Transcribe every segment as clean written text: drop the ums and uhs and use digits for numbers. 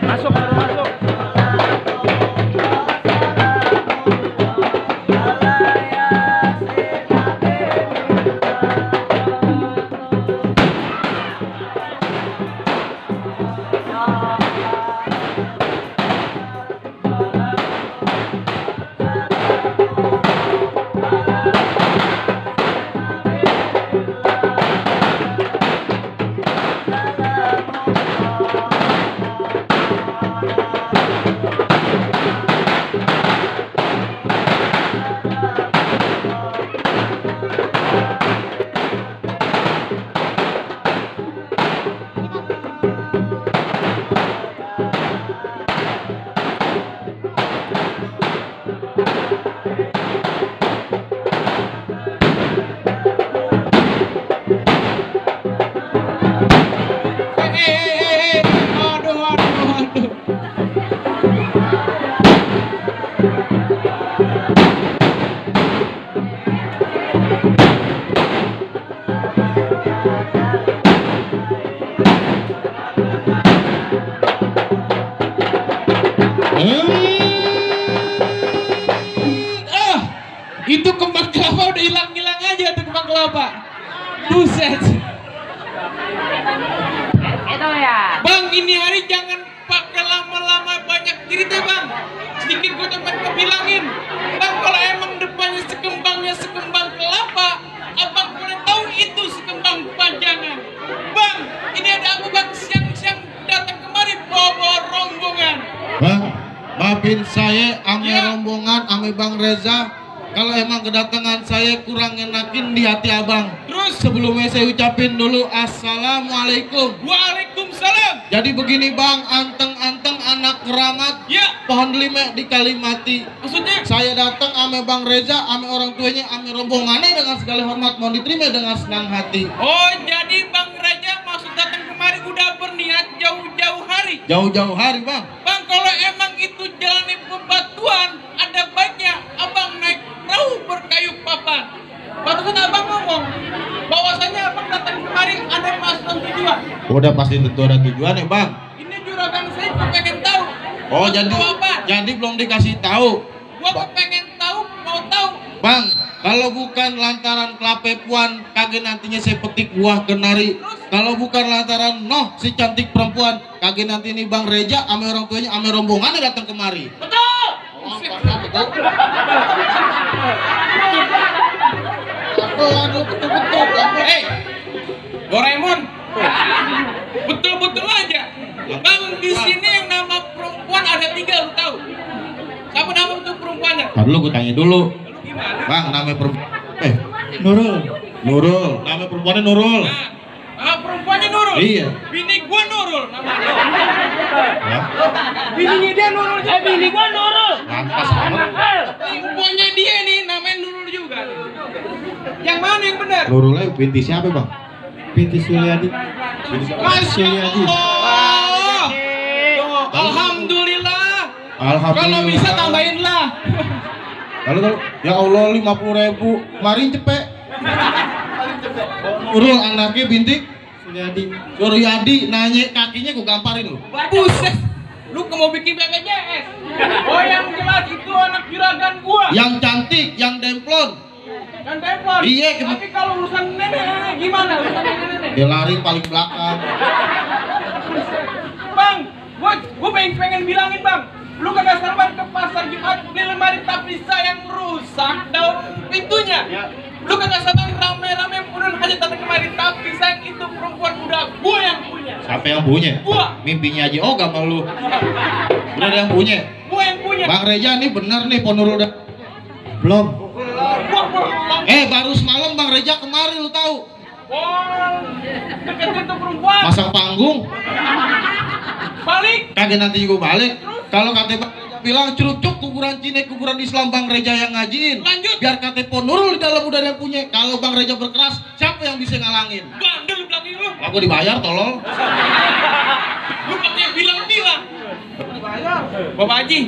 Masuk, baru masuk. Itu kembang kelapa udah hilang-hilang aja tuh kembang kelapa. Buset. Itu ya. Bang, ini hari jangan pakai lama-lama banyak cerita bang. Sedikit gue cuma bilangin. Bang, kalau emang depannya sekembang kelapa, abang boleh tahu itu sekembang pajangan. Bang, ini ada apa bang? Siang-siang datang kemari bawa rombongan. Bang, maafin saya ame Ya. rombongan, ame Bang Reza. Kalau emang kedatangan saya kurang enakin di hati abang. Terus Sebelumnya saya ucapin dulu Assalamualaikum. Waalaikumsalam. Jadi begini bang, anteng-anteng anak keramat, Ya, pohon lima di Kalimati. maksudnya Saya datang ame Bang Reza, ame orang tuanya, ame rombongannya dengan segala hormat, mohon diterima dengan senang hati. oh jadi Bang Raja maksud datang kemari udah berniat jauh-jauh hari. Jauh-jauh hari bang. Bang, kalau emang itu jalan bebatuan, ada baiknya abang naik perahu berkayu papan. Barusan abang ngomong bahwasanya abang datang kemari ada maksud tujuan. Udah pasti tentu ada tujuan ya bang. Ini juragan saya kepengen tahu. Oh Maksud jadi apa? jadi belum dikasih tahu. Gua kepengen tahu, mau tahu. Bang, kalau bukan lantaran kelapepuan, kagak nantinya saya petik buah kenari. Kalau bukan lantaran noh si cantik perempuan, kagak nanti ini Bang Reja, ame orang tuanya, ame rombongannya datang kemari. Betul. Hei, Doraemon. Betul-betul aja. Bang, di sini yang nama perempuan ada 3, lu tahu? Siapa nama untuk perempuannya? Ntar dulu gue tanya dulu. Lu gimana? Bang, namanya perempuan Nurul. Nurul, nama perempuannya Nurul. Nah, perempuannya Nurul. Iya. Bini gua Nurul namanya. Ya, Bininya dia Nurul. Bini gua Nurul. lantas amat. Perempuannya dia nih namanya Nurul juga. Yang mana yang benar? Nurulnya binti siapa bang? Binti Suliadi. Masya Allah. Alhamdulillah. Alhamdulillah. Kalau bisa tambahin lah. Lalu ya Allah 50.000, mari cepet. Nurul anaknya binti Suliadi. Suryadi, nanya kakinya gue gamparin lu. Buset. Lu mau bikin BPJS? Oh yang jelas itu anak juragan gua. Yang cantik, yang demplon. Yang telepon. Iya, Tapi kalau urusan nenek gimana? Urusan nenek. Dia lari paling belakang. Bang, gua pengen bilangin bang. Lu kagak serban ke pasar Jumat beli lemari tapi sayang rusak daun pintunya. Lu kagak sabar rame-rame purun aja datang kemari tapi sayang itu perempuan muda gua yang punya. Siapa yang punya? Gua. Mimpinya aja oh sama lu. Udah ada yang punya. Gua yang punya. Bang Reja nih bener nih Ponurul udah. Belum. Gua belum. Baru semalam Bang Reja kemari lu tahu. Oh, deketin tuh perempuan. Masang panggung. Balik. Kagak nanti juga balik. Kalau kata Bang Reja bilang cerucuk kuburan Cine, kuburan Islam Bang Reja yang ngajiin. Lanjut. Biar kata Ponurul di dalam udah ada yang punya. Kalau Bang Reja berkeras, siapa yang bisa ngalangin? Bandel lu belakang lu. Aku dibayar tolong. Lu pakai bilang-bilang. Bapak Haji,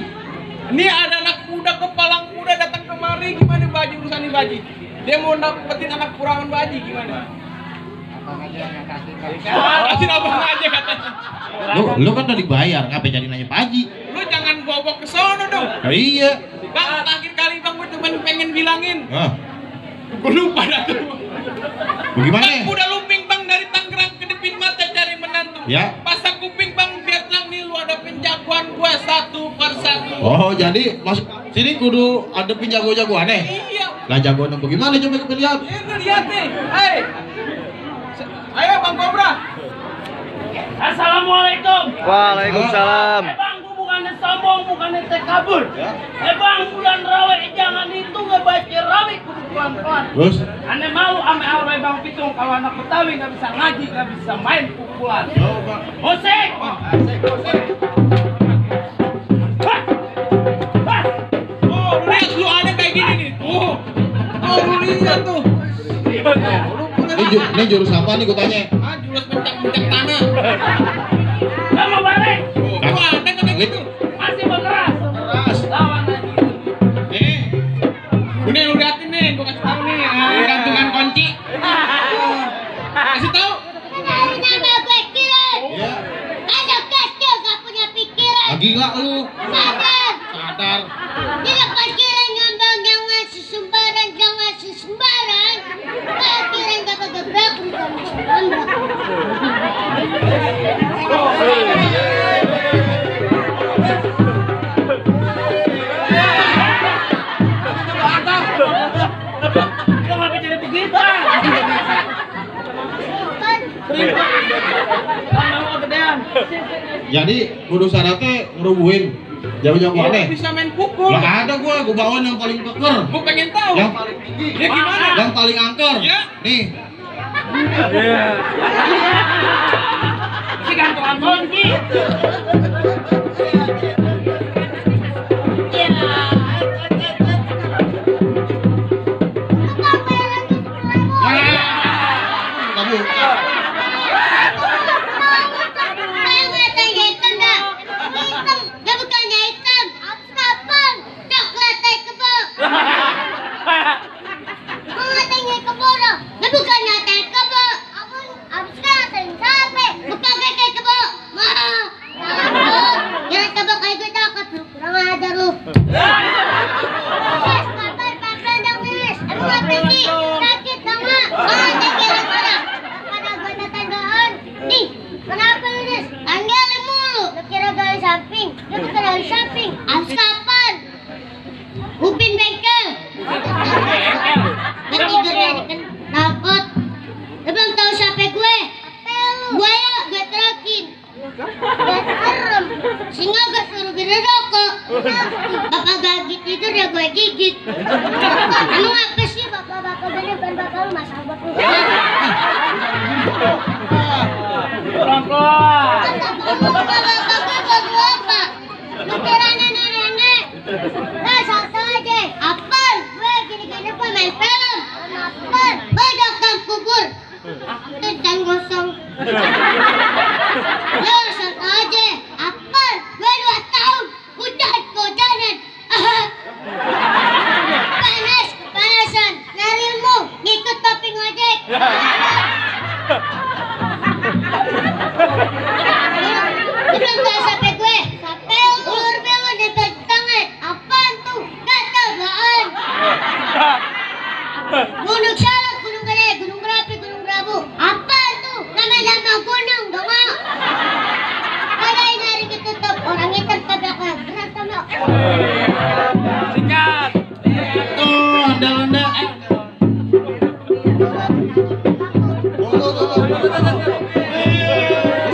ini ada anak muda kepalang muda datang kemari, gimana Pak Haji urusan ini Pak Haji? Dia mau dapetin anak kurangan Pak Haji, gimana? Kasih abang aja katanya. Lu kan udah dibayar, ngapain jadi nanya Pak Haji? Lu jangan bawa ke sono dong. Oh, iya. Bang, terakhir kali bang gue cuma pengen bilangin. Ah, Gue lupa dah tuh. bagaimana? Bang, udah looping bang dari Tangerang ke Depin Mata cari menantu. Ya. Pasang kuping bang biar tenang nih lu ada penjagoan gua satu per satu. Oh, jadi masuk sini kudu ada jago-jagoan nih. Iya. Lah jagoan bagaimana coba kita lihat? Ini lihat nih. Hei. Ayo Bang Kobra. Assalamualaikum. Waalaikumsalam. Bang, gua bukannya sombong, bukannya kabur. Bang, bulan rawe jangan itu ngebaca rawe kudu pelan-pelan. Terus? Ane malu ame arwah Bang Pitung kalau anak Betawi nggak bisa ngaji, nggak bisa main pukulan. Musik. Oh, lu lihat lu ada kayak gini nih. Tuh. Oh, lu lihat tuh. Ini jurus apa nih gue tanya? Ah, jurus pencak-pencak tanah. Nggak mau balik. Oh, lu ada nggak kayak gitu? Masih berkeras. Keras. Lawan lagi. Ini lu liatin nih, gua kasih tahu nih, gantungan kunci. Kasih tahu. Nama gue Kiran. Iya. Anak kecil gak punya pikiran. Ah, gila lu. Sadar. Sadar. Tidak pikiran ngambang jangan sesumbaran, jangan sesembaran. Pikiran gak gebrak bukan sesumbaran. Kenapa jadi begitu? Mau kegedean. Jadi kudu syaratnya ngerubuhin jago-jagoan Lu nih. bisa main pukul. Lah ada gua bawain yang paling keker. Gua pengen tahu. Yang paling tinggi. Ya gimana? Yang paling angker. Ya. Nih. Si gantungan kunci. Kamu. Kenapa lu, Des? Anggelin mulu. Lu kira gali samping? Lu tuh gali samping. Abis kapan? Upin bengkel. Ketiga dari kenalpot. Lu belum tahu siapa gue? Gue ya, gue terakin. Gue serem. Singa gue suruh beri rokok. Bapak gigit tidur ya gue gigit. Emang apa sih bapak-bapak gini bukan bapak lu masa buat lu? Pelan-pelan. Lu kira nenek-nenek? Nah, satu aja. Apaan? Gue gini-gini pun main film. Apaan? Bedakkan kubur. Tentang gosong. Lu satu aja. Apaan? Gue 2 tahun. Hujan-hujanan. Panas, kepanasan. Narilmu, ngikut topping ojek. Lu belum tahu sampai gue. Sampai ulur belur di tangan. Apaan tuh? Gatal baan. Gunung Salak, Gunung Gede, Gunung Merapi, Gunung Berabu. Apaan tuh? Nama-nama gunung dong. Ada yang hari ketutup. Orang hitam tabraklah. Berantem lo. Sikat. Tuh, anda-anda.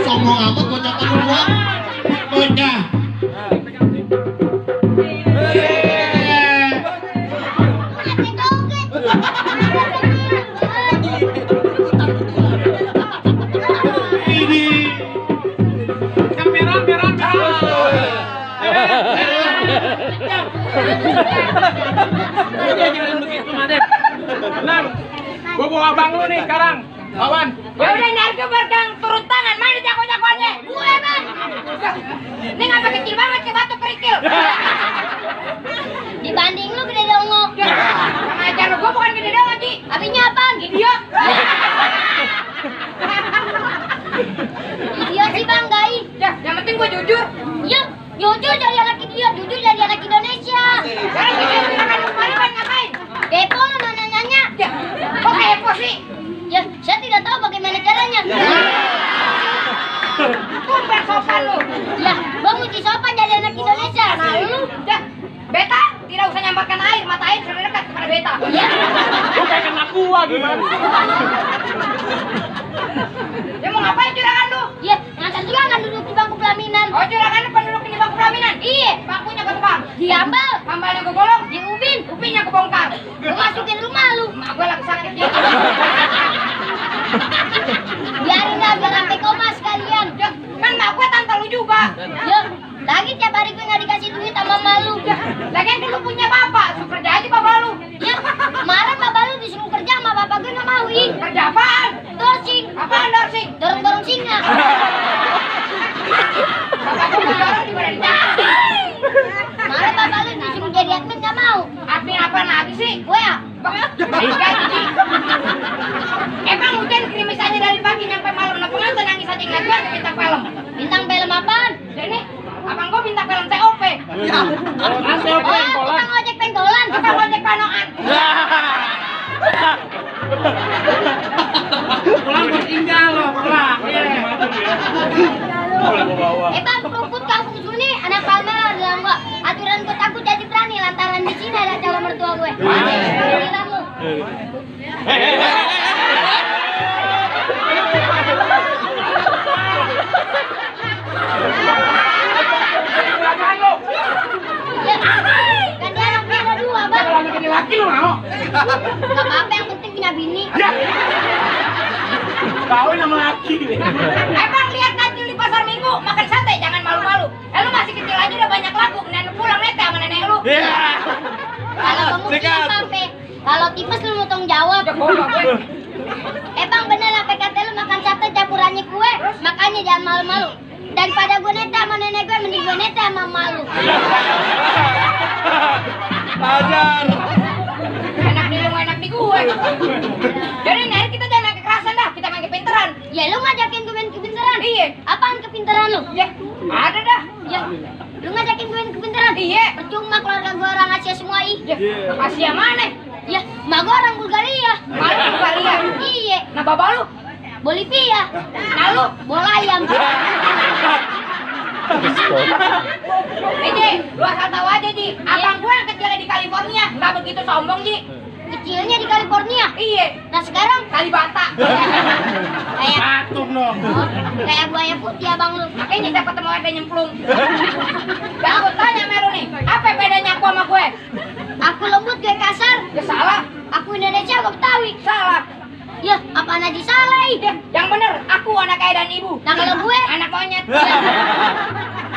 Sombong amat bocah kedua. Bocah. Tapi doget. Ini. Kamera. Jangan begitu, Made. Tenang. Gua bawa abang lu nih sekarang. Lawan. Ya udah narko bergang turun tangan. Mana jago-jagoannya? Gue bang. Ini ngapa kecil banget ke batu kerikil. Dibanding lu gede dongok. Ngajar lu, gue bukan gede dongok Ci. Abinya apaan? Idiot. gua jujur. Ya, jujur jadi anak idiot, jujur jadi anak Indonesia. Sekarang kita silakan kemarin ngapain? Kepo lu nanya-nanya. Ya, kok kepo sih? Ya, saya tidak tahu bagaimana caranya. Tumben sopan lu. Ya, gua mesti sopan jadi anak Indonesia. Nah, lu Ya, beta tidak usah nyamparkan air, mata air sudah dekat kepada beta. ya. Lu kayak kena gua gimana? Dia mau ngapain juragan lu? Ya, ngantar juga kan duduk di bangku pelaminan. Oh, juragan lu penduduk di bangku pelaminan? Iya, Bangkunya ke depan. diambal, Hambalnya gue golong, di ubin, upinnya ke bongkar. gua masukin rumah lu. Mak gue lagi sakit dia. Biarin lah biar sampai koma sekalian. Ya, kan mak gue tante lu juga. Ya, lagi tiap hari gue nggak dikasih duit sama malu. Lagian kan lu punya bapak, suruh kerja aja bapak lu. Ya, kemarin bapak lu disuruh kerja sama bapak gue nggak mau. Ih, Kerja apaan? dorsing, Apaan dorsing? dorong-dorong singa. Bapak gue dorong di badan dia. Kemarin bapak lu disuruh jadi admin nggak mau. Admin apaan lagi sih? Gue ya, Gaji. Emang hujan krimis aja dari pagi nyampe malam. Nah pengantin nangis aja ngeliat gue bintang film. bintang film apaan? Jadi abang gue bintang film TOP. Oh, tukang ojek penggolan. Tukang ojek panoan. Pulang buat tinggal lo, pulang. Bang, keruput kampung sini anak Palmera bilang gua. Aturan gue takut jadi berani lantaran di sini ada calon mertua gue. Bilang lu. Ya, kan dia anaknya ada dua, Bang. Kalau jadi laki lu mau? Gak apa-apa, yang penting punya bini. Kawin sama laki. Emang lihat kacil di pasar minggu makan sate jangan malu-malu. Lu masih kecil aja udah banyak laku. Nenek pulang nete sama nenek lu. Kalau kamu sampai kalau tipes lu mau tanggung jawab. Udah bohong gue. Bang, bener apa kata lu makan sate campurannya kue, makanya jangan malu-malu. Daripada gue nete sama nenek gue, mending gue nete sama malu. Ajar. Enak di lu enak di gue. Jadi nih kita jangan main kekerasan dah, kita main kepinteran. Ya lu ngajakin gue main kepintaran? Iya. Apaan kepintaran lu? Ya, ada dah. Ya, lu ngajakin gue main kepintaran? Iya. Percuma keluarga gue orang Asia semua ih. Ya, kasih yang mana? Ya, mak gue orang Bulgaria. Malu Bulgaria. Iya, Nah bapak lu? Bolivia. Nah lu? Bola ayam. Ji, lu asal tahu aja Ji. Abang gue yang kecilnya di California, nggak begitu sombong Ji. Kecilnya di California. Iya. Nah sekarang Kalibata. kayak Patung dong. kayak buaya putih abang lu. Makanya saya ketemu ada nyemplung. Dan aku tanya sama lu nih, apa bedanya aku sama gue? Aku lembut, gue kasar. Ya salah, Aku Indonesia, gue Betawi. salah. Ya, apaan aja salah ih. Ya, yang bener, aku anak ayah dan ibu. Nah kalau gue, Anak monyet.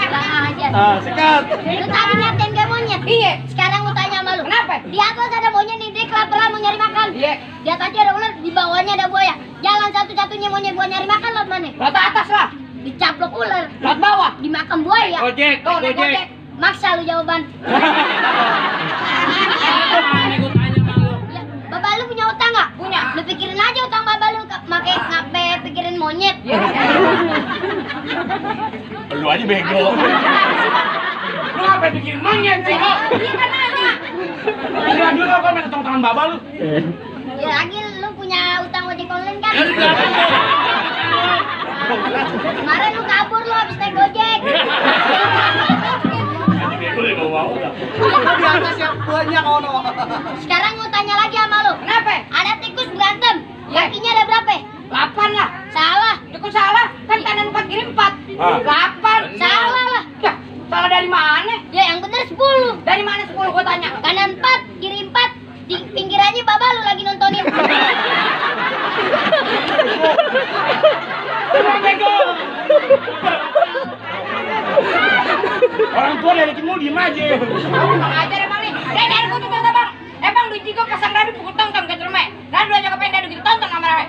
lah aja. Sikat. Lu tadi nyatain gue monyet. Iya. Sekarang gue tanya sama lu. Kenapa? Di atas ada monyet nih, dia kelaparan mau nyari makan. Iya. Di atasnya ada ular, di bawahnya ada buaya. Jalan satu-satunya monyet buat nyari makan lewat mana? Lewat atas lah, Dicaplok ular, lewat bawah. dimakan buaya. Ojek, Tuh, naik ojek. Maksa lu jawaban. Nih gua tanya sama lu. Ya, bapak lu punya utang nggak? Punya. Lu pikirin aja utang bapak lu, pakai ngape pikirin monyet. Iya. Lu aja bego. Lu ngapain bikin monyet sih? Iya kan nanya. Lagi lu apa main tangan baba lu? Ya lagi lu punya utang ojek online kan? Kemarin lu kabur lu habis naik ojek. Sekarang gua tanya lagi sama lu. Kenapa? Ada tikus berantem. Ya. Kakinya ada berapa? 8 lah. Salah. Cukup salah, kan kanan 4 kiri 4. 8. Salah lah. Ya, salah dari mana? Ya yang bener 10. Dari mana 10 gua tanya? Kanan 4, kiri 4. Di pinggirannya bapak lu lagi nontonin. Orang tua dari timur diem aja. Bang ajar emang nih. Dari gua tuh bang. Bang duit jigo pasang radu pukul tonton ke cerme. Radu aja ke pendek gitu tonton sama rame.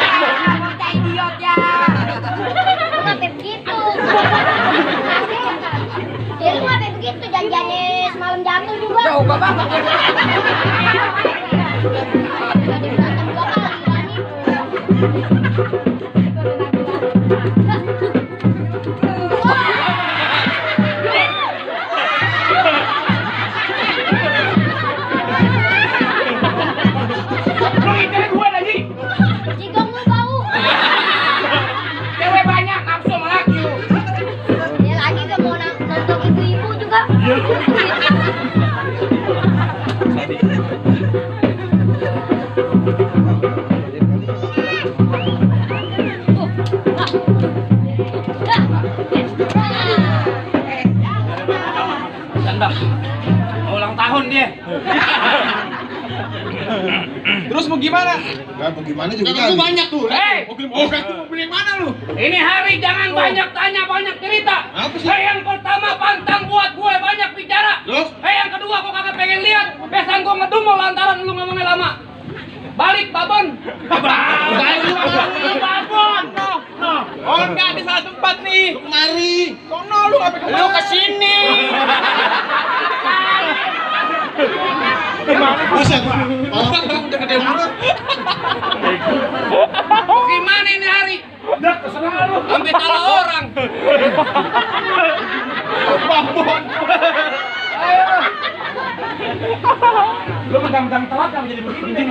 Idiot ya. Lu ngapain begitu? gua. Jauh banget. Jadi berantem 2 kali Rani. Lu ngikutin gue lagi. Jigong lu bau. Cewek banyak nafsu sama laki lu. Dia lagi gak mau nonton ibu-ibu juga. Sandang. Mau ulang tahun dia. Terus mau gimana? Nah, bagaimana juga Kakak jadi. banyak tuh. Hei! Mau beli yang mana lu? Ini hari jangan banyak tanya, banyak cerita. Apa sih? Yang pertama pantang buat gue banyak bicara. Terus? Yang kedua gue kagak pengen lihat. Besan gue ngedumel lantaran lu ngomongnya lama. Balik babon. Babon. Oh enggak, di salah tempat nih. Kemari. Sono lu ngapain kemana? Lu kesini. Buset. Malah udah gede banget. Gimana ini hari? Udah terserah lu. Sampai salah orang. Babon. Lu mentang-mentang telat kan jadi begini.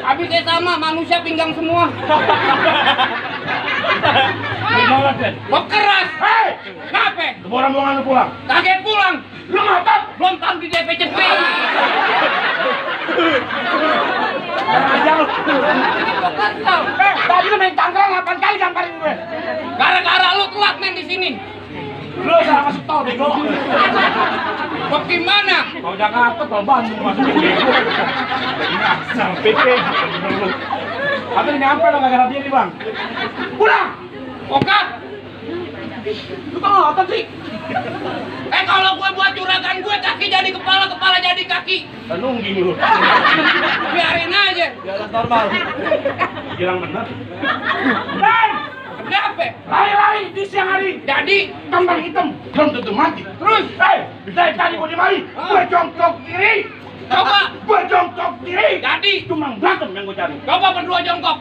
Habis saya sama manusia pinggang semua. Gimana, Den? Kok keras? Hei! Kenapa? Rombongan lu pulang. Kaget pulang. Lu ngapa? Belum tahu di DPCP. Aja lu. Kesel. Tadi lu main tangkrang 8 kali gamparin gue. Gara-gara lu telat main di sini. Lu salah masuk tol bego. Kok gimana? Kalau Jakarta tol Bandung masuk bego. Asal pikir. Tapi nyampe lo gara-gara dia nih, Bang. Pulang. Oka? Lu tau apa sih? Kalau gue buat juragan gue kaki jadi kepala, kepala jadi kaki. Nungging lu. Biarin aja. Jalan normal. Hilang bener. Dan Kenapa? lari-lari di siang hari. Jadi Kambang hitam belum tentu mati. Terus, dari tadi gue dimari, gue jongkok kiri, coba. gue jongkok kiri. Jadi Cuma berantem yang gue cari. coba berdua jongkok.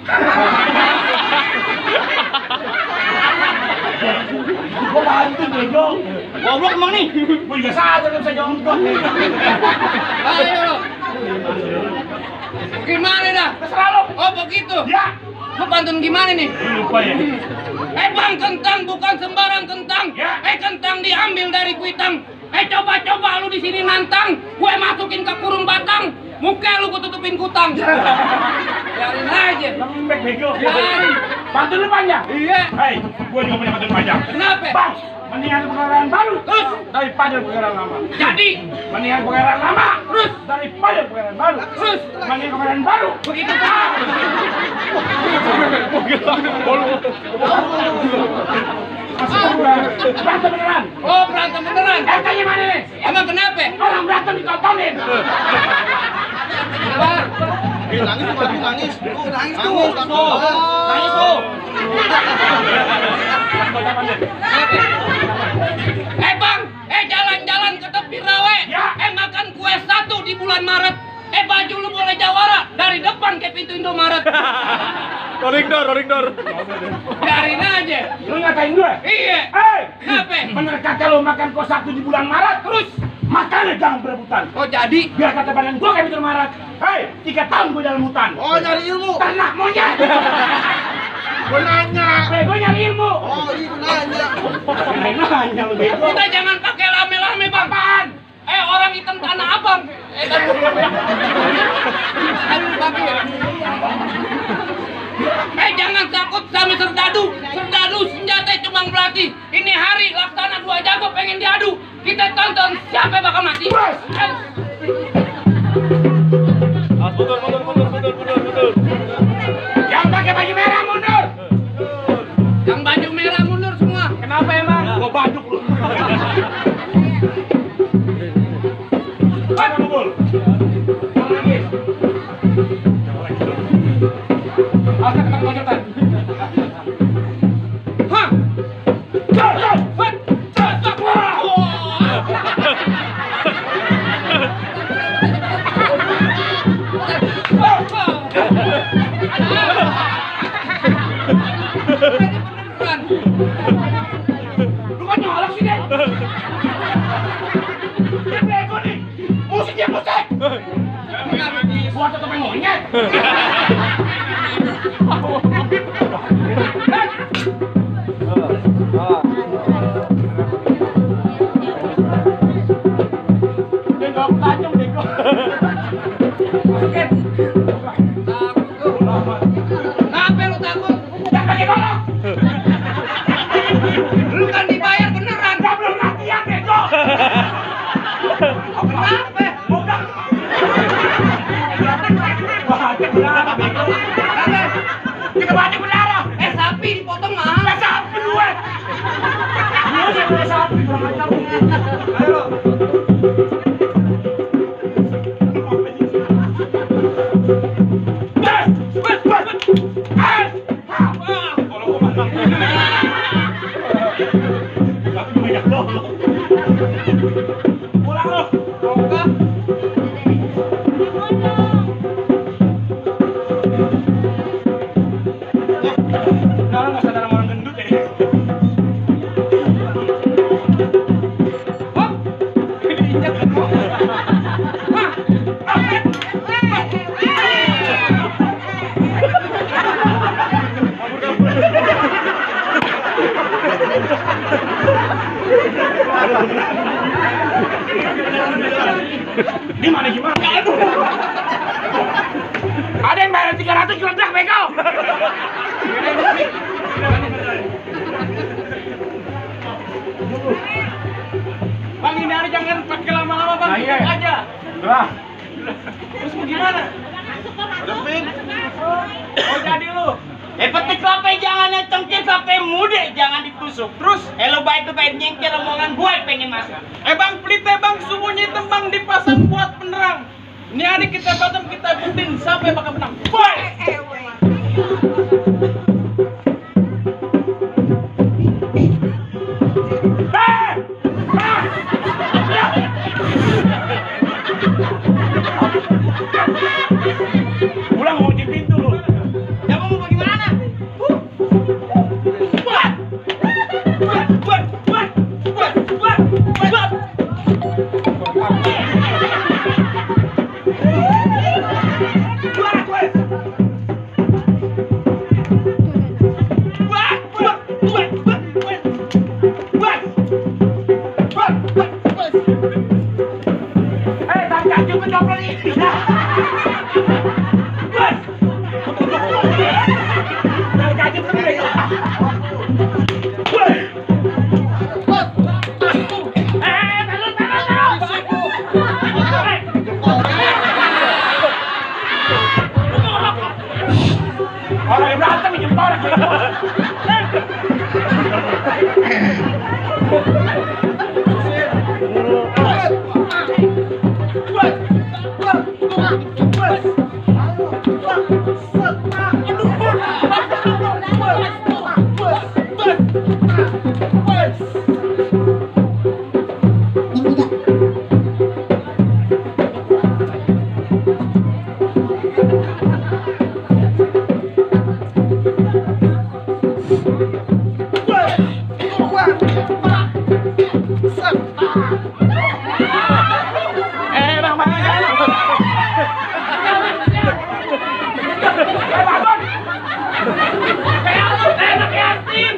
Gue bantu bego. Goblok emang nih. Gue juga sadar gak bisa jongkok. Ayo. Gimana dah? Terserah lo. Oh begitu. Ya. Lu pantun gimana nih? Lupa ya. Bang, kentang bukan sembarang kentang. Ya. Kentang diambil dari kuitang. Coba-coba lu di sini nantang. Gue masukin ke kurung batang. Muka lu gue tutupin kutang. Biarin aja. Lembek bego. Biarin. Pantun lu panjang. Iya. Hei, gue juga punya pantun panjang. Kenapa? Bang, mendingan pegawaian baru Terus? daripada pegawaian lama. Jadi Mendingan pegawaian lama terus daripada pegawaian baru. terus Mendingan pegawaian baru. begitu kan? Masih berantem beneran. Oh berantem beneran. RT-nya mana nih? Emang kenapa? Orang berantem ditontonin. Kenapa? Nangis tuh, nangis. Nangis tuh. Nangis tuh. Bang, jalan-jalan ke tepi rawe. Ya. Makan kue 1 di bulan Maret. Baju lu boleh jawara dari depan ke pintu Indomaret. Rolling door. Biarin aja. Lu ngatain gue? Iya. Hei! Kenapa? Bener kata lu makan kos 1 di bulan Maret, terus makannya jangan berebutan. Oh jadi Biar kata badan gue kayak pintu Maret. Hei, 3 tahun gue dalam hutan. Oh, nyari ilmu. Ternak monyet. Gue nanya. Gue nyari ilmu. Oh, iya gue nanya. Nanya lu bego. kita jangan pakai lame-lame bang. Apaan? Orang hitam tanah abang. Jangan takut sama serdadu. Serdadu senjata cuma belati. Ini hari laksana 2 jago pengen diadu. Kita tonton siapa bakal mati. Bos. Mundur. Yang pakai baju merah mundur. Yang baju merah mundur semua. Kenapa emang? Gua baduk lu. Mana mukul? Yang lagi. Akan tekan kocotan. Hah? Cocok. Cocok. monyet. Dengkok tajam dengkok. Masukin. Kenapa lu takut? Jangan pakai golok. Lu kan dibayar beneran. Gak belum latihan dengkok. Kenapa? Bukan. Baca berdarah dengkok. Kita baca berdarah. Sapi dipotong mahal. Gak sapi gue. Gue sih gue sapi. Ayo. Pulang lo. Sekarang nggak sadar sama orang gendut ya. Hop, diinjak kan kok. Gimana gimana? Aduh. Ada yang bayar 300 geledak beko. Bang ini hari jangan pakai lama-lama bang, Nah, iya. aja. Udah. Terus bagaimana? Hadapin. Oh jadi lu? Petik kelapa jangan yang cengkir, kelapa muda jangan ditusuk. Terus? Lo baik tuh pengen nyengkir omongan gue pengen masuk. Bang pelit bang, sumbunya tembang dipasang buat penerang. Ini hari kita batam kita buntin sampai bakal menang. Boy! Pulang mau kunci pintu lu. Ya mau bagaimana? Orang yang berantem minjem orang. Bang, bangun! Kayak lu, enak yasin!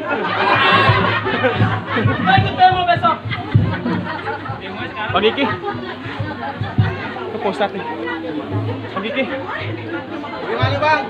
Baik ketemu besok. Pak Giki, ke Ustadz nih. Pak Giki, Gimana bang?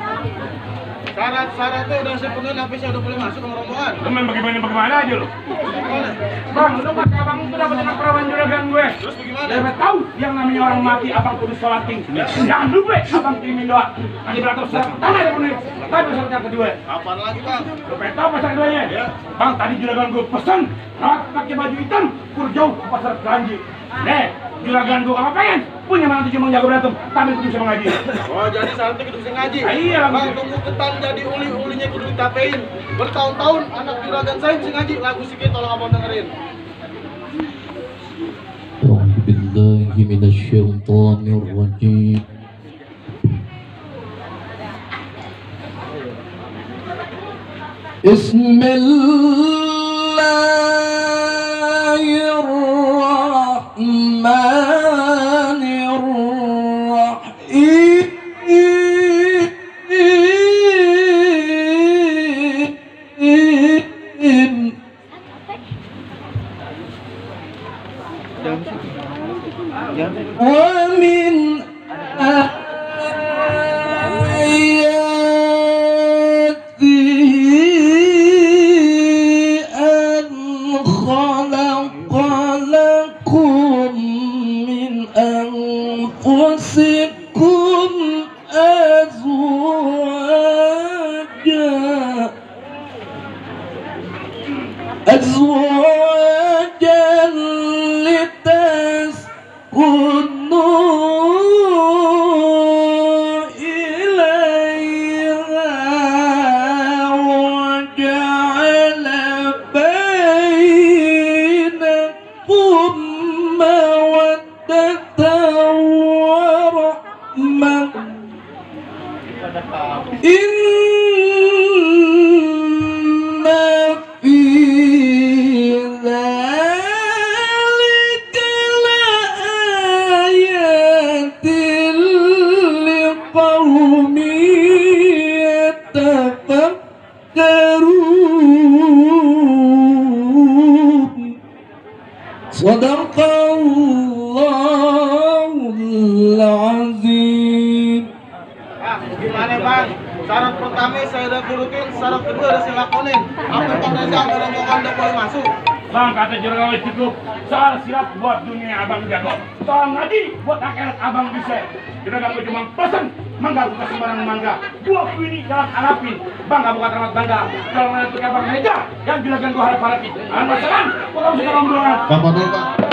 Syarat-syaratnya udah sepenuhnya, napisnya udah boleh masuk ke rombongan. lu main bagaimana aja lu? Gimana? Bang, lu pas abang itu dapat anak perawan juragan gue. Terus bagaimana? Dapat tahu yang namanya orang mati, abang kudu sholating. Jangan dulu gue, abang kirimin doa. Nanti beratus surat pertama ada penulis. Tapi surat kedua. Apaan lagi bang? Lu pengen tahu pasar keduanya? Ya. Bang, tadi juragan gue pesan, rawat pakai baju hitam, kur jauh ke pasar Keranji. Nih, juragan gue apa pengen? Punya mantu cuma jago berantem, tapi kudu bisa mengaji. Oh jadi syaratnya kudu bisa ngaji? Ah, iya lah, bang, Bang. tunggu ketan jadi uli-ulinya kudu ditapein. Bertahun-tahun anak juragan saya bisa ngaji. Lagu sikit tolong abang dengerin. أعوذ بالله من الشيطان الرجيم بسم الله الرحمن الرحيم ومن آياته أن خلق لكم من أنفسكم أزواجا لتسكنوا إليها وجعل بينكم مودة ورحمة إن في ذلك لآيات لقوم يتفكرون صدق الله العظيم. Gimana bang? Syarat pertama saya udah turutin, syarat kedua udah saya lakonin. Apa Bang Reza rombongan udah boleh masuk? Bang, kata jurnalis cukup. Soal silat buat dunia abang jago. Soal ngaji buat akhirat abang bisa. Kita gak cuma pesen mangga bukan sembarang mangga. Dua ini jalan alapin. Bangga bukan termat bangga. Kalau menentukan abang meja yang juragan gua harap-harapin. Alhamdulillah. Kok kamu suka rombongan? Bapak dulu Pak.